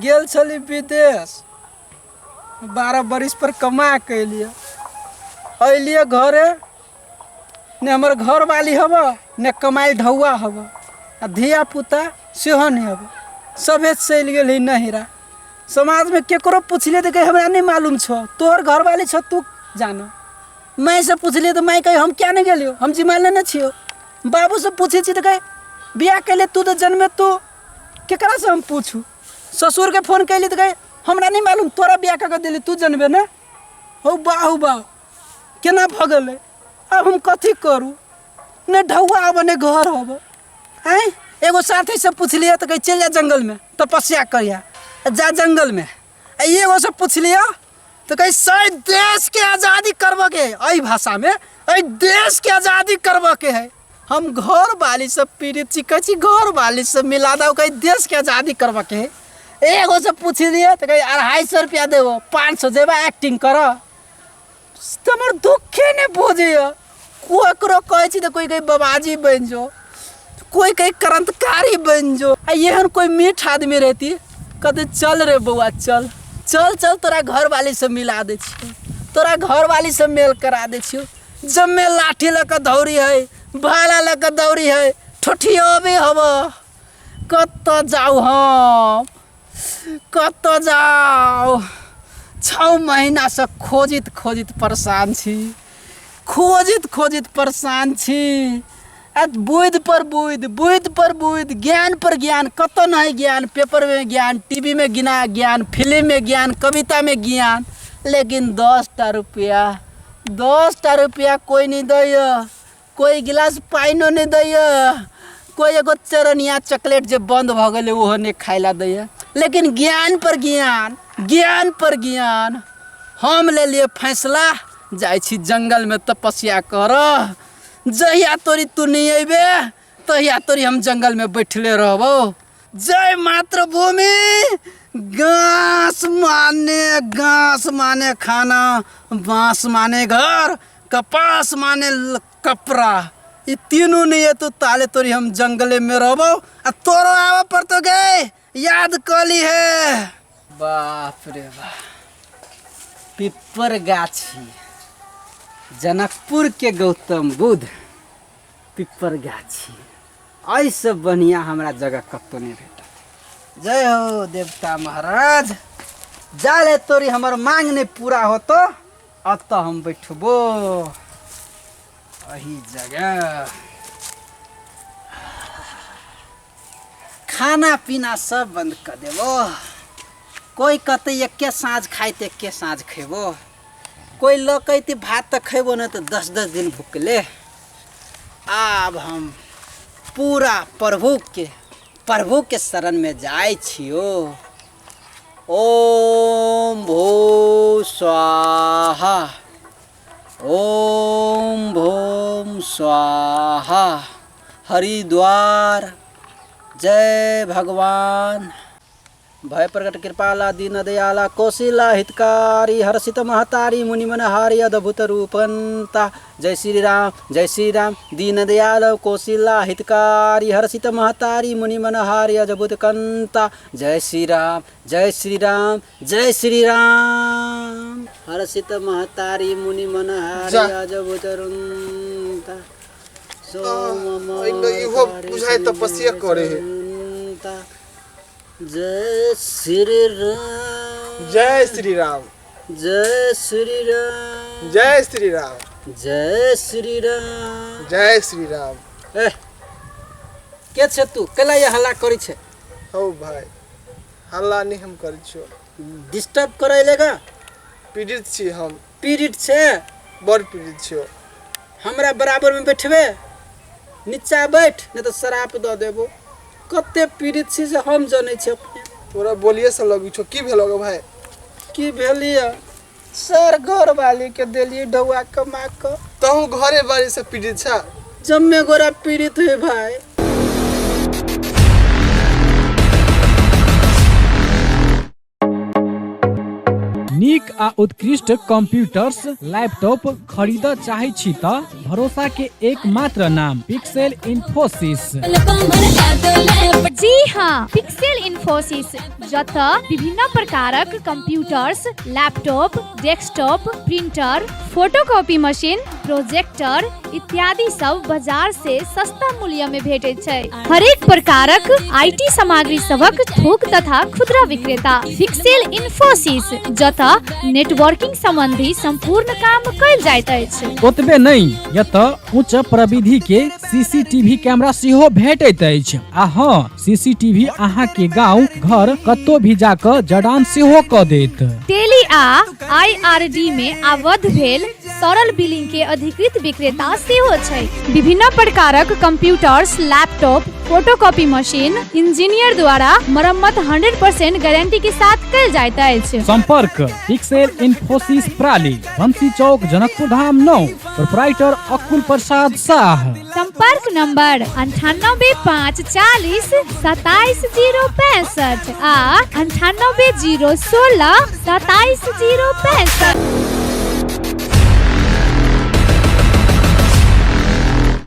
गेल छली विदेश, 12 बरिस पर कमा के अलियै, अलियै घरे ने हमर घरवाली हब ने कमाइ ढौआ हब, आ धिया पुता सेहो नहि हब, सभे चलि गेल है नहिरा। समाजमे केकरो पुछलियै तऽ कहै हमरा नहि मालूम छौ, तोहर घरवाली छौ तू जान। मायसँ पुछलियै तऽ माय कहै हम किया नहि गेलियौ, हम जिम्मा लेने छियौ। बाबूसँ पूछै छी तऽ कहै बियाह कैले तू तऽ जन्मे तू, केकरासँ हम पूछू? ससुरके फोन कैली तऽ कहै हमरा नहि मालूम, तोरा बियाह कऽ के देली तू जनबे ने। हौ बाहु बाह, केना भऽ गेलै? आब हम कथी करू? ने ढौआ आबऽ ने घर आबऽ। आँय, एगो साथीसँ पुछलियै तऽ कहै चलि जा जङ्गलमे तपस्या करिया, जा जङ्गलमे। आ एगोसँ पुछलियै तऽ कहै सही देशके आजादी करबऽके है, एहि भाषामे एहि देशके आजादी करबऽके है। हम घरवालीसँ पीड़ित छी, कहै छी घरवालीसँ मिला दो, कहै देशके आजादी करबऽके है। एगोसँ पुछलियै तऽ कहै 250 रुपैआ देबो, 500 जेबा एक्टिंग करऽ। तऽ हमर दुखे नहि बुझैए। ककरो कहै छी तऽ कोइ कहै बाबाजी बनि जो, कोइ कहै क्रांतिकारी बनि जो। आ एहन कोइ मीठ आदमी रहती कहते चल रे बौआ चल चल चल, तोरा घरवालीसँ मिला दै छियौ, तोरा घरवालीसँ मेल करा दै छियौ। जम्मे लाठी लऽ कऽ दौड़ी है, भाला लऽ कऽ दौड़ी है, ठोठियोबे हब। कतऽ जाउ हम, कतऽ जाउ? 6 महीनासँ खोजैत खोजैत परेशान छी, खोजैत खोजैत परेशान छी। आ बुद्धि पर बुद्धि, बुद्धि पर बुद्धि, ज्ञान पर ज्ञान, कतऽ नहि ज्ञान, पेपरमे ज्ञान, टी वी मे गिना ज्ञान, फिल्ममे ज्ञान, कवितामे ज्ञान, लेकिन 10टा रुपैआ, 10टा रुपैआ कोइ नहि दैए, कोइ गिलास पानिओ नहि दैए, कोइ एगो चरनिया चॉकलेट जे बन्द भऽ गेलै ओहो नहि खाइ लए दैए। लेकिन ज्ञान पर ज्ञान, ज्ञान पर ज्ञान। हम लेलियै फैसला, जाइ छी जङ्गलमे तपस्या करऽ। जहिया तोरी तू नहि अयबे तहिया तोरी हम जङ्गलमे बैठले रहबौ। जय मातृभूमि। घास माने, घास माने खाना, बाँस माने घर, कपास माने कपड़ा, ई तीनू नहीं है तो ताले तोरी हम जंगले में रहबो। आ तोरो आवे पड़तो गे, याद कली है। बाप रे बाप, पिपर गाछी, जनकपुर के गौतम बुद्ध पिपर गाछी, एहिसँ बढ़िआँ हमरा जगह कतहु नहि भेटत। जय हो देवता महाराज। जाले तोरी हमर मांग नहि पूरा होतो अतऽ हम बैठबो एही जगह। खाना पीना सब बंद कऽ देबो। कोइ कहतै एके साँझ खाइ तऽ एके साँझ खेबो, कोइ लऽ कऽ अयतै भात तऽ खेबो, नहि तऽ 10-10 दिन भुखले। आब हम पूरा प्रभुके शरणमे जाइ छियो। ओम भू स्वाहा, ओम भूम स्वाहा। हरिद्वार जय भगवान। भय प्रकट कृपाला दीन दयाला कौशिला हितकारी हर्षित महतारी मुनि मनहारी अद्भुत रूपंता। जय श्री राम, जय श्री राम। दीन दयाल कौशिला हितकारी हर्षित महतारी मुनि मनहारी अद्भुत कंता। जय श्री राम, जय श्री राम, जय श्री राम। हर्षित महतारी मुनि मनहारी जा। अद्भुत रूपंता। सोम इहो बुझाइ तपस्या करे है। जय श्री राम, जय श्री राम, जय श्री राम, जय श्री राम, जय श्री राम, जय श्री राम। ए के छे तू, केला ये हल्ला करै छे? हौ भाई, हल्ला नहीं हम करै छियो। डिस्टर्ब करै लेगा? पीड़ित छी हम। पीड़ित छे? बड़ पीड़ित छियो। हमरा बराबर में बैठबे? नीचा बैठ, नहीं तो शराप दऽ देबो। कते पीड़ित छी से हम जनै छी अपने। तोरा बोलिए से लगै छौ, की भेलो गे भाई? की भेलिए सर, घर वाली के देलिए डौआ कमा कऽ। तहु घरे बारी से पीड़ित छा? जम्मे गोरा पीड़ित है भाई। नीक आ उत्कृष्ट कंप्यूटर्स लैपटॉप खरीदऽ चाहै छी तऽ भरोसा के एकमात्र नाम पिक्सेल इन्फोसिस। जी हाँ, पिक्सेल इन्फोसिस, जतऽ विभिन्न प्रकारक computers, laptop, desktop, printer, photocopy machine, projector इत्यादि सब बाजार से सस्ता मूल्य में भेटैत छै। हरेक प्रकारक IT सामग्री सभक थोक तथा खुदरा विक्रेता पिक्सेल इन्फोसिस, जतऽ नेटवर्किंग संबंधी संपूर्ण काम कयल जाइत अछि। ओतबे नहि, एतऽ उच्च प्रविधि के सीसीटीवी कैमरा सेहो भेटैत अछि आ हँ, सीसीटीवी अहाँ के गांव घर कतौ भी जाकऽ जड़ान सेहो कऽ देत। टेली आ आईआरडी में आबद्ध भेल सरल बिलिंग के अधिकृत विक्रेता सेहो छै। विभिन्न प्रकारक computers, laptop, photocopy machine engineer द्वारा मरम्मत 100% गारंटी के साथ कयल जाइत अछि। संपर्क पिक्सेल इन्फोसिस प्राली, बंसी चौक, जनकपुर धाम 9, प्रोपराइटर अकुल प्रसाद साह। संपर्क नंबर 98 5 40 27 0 65 आ 98 0 16 27 0 65।